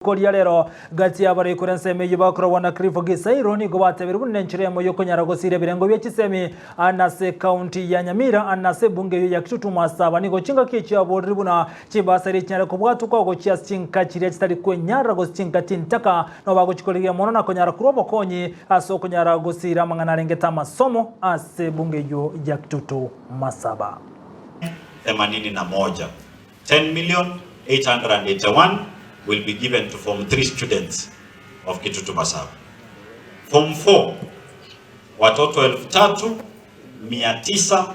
Koria rero gati y'abare kore ensemo eyio bakoragwa na Clifford Gisairo nigo batebirie buna nenchera eyemo yokonyara gosira ebirengo bie chisemi ase ekaunti ya Nyamira ase ebunge eyio ya Kitutu Masaba. Nigo chingaki echio aborire buna chibasari chinyare kobwatokwa gochia ase chinka chiria chitari kwenyarera gose chinka chintaka nabo bagochikorigia mono na konyara korwa obokonyi ase okonyara gosira amang'ana arengete amasomo ase ebunge eyio ya Kitutu Masaba. 81. 10,881,000 will be given to form 3 students of Kitutu Masaba. Form 4 watoto 3984,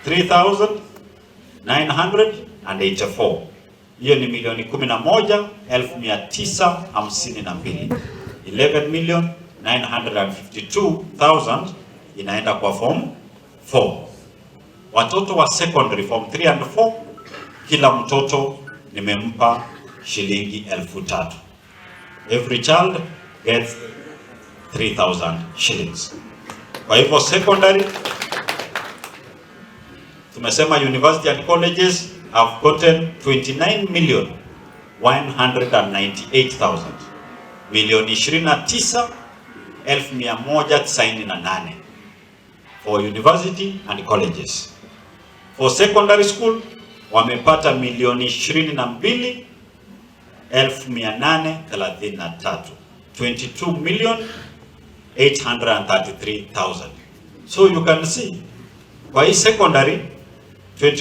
3984, hiyo ni milioni 11,952, 11,952,000 inaenda kwa form 4. Watoto wa secondary form 3 and 4, kila mtoto nimempa shilingi 3,000. Every child gets 3000 shillings. Kwa hivyo secondary tumesema university and colleges have gotten 29,198,000, milioni 29,198 for university and colleges. For secondary school wamepata milioni 22,833, 22,833,000. So you can see kwa hii secondary 22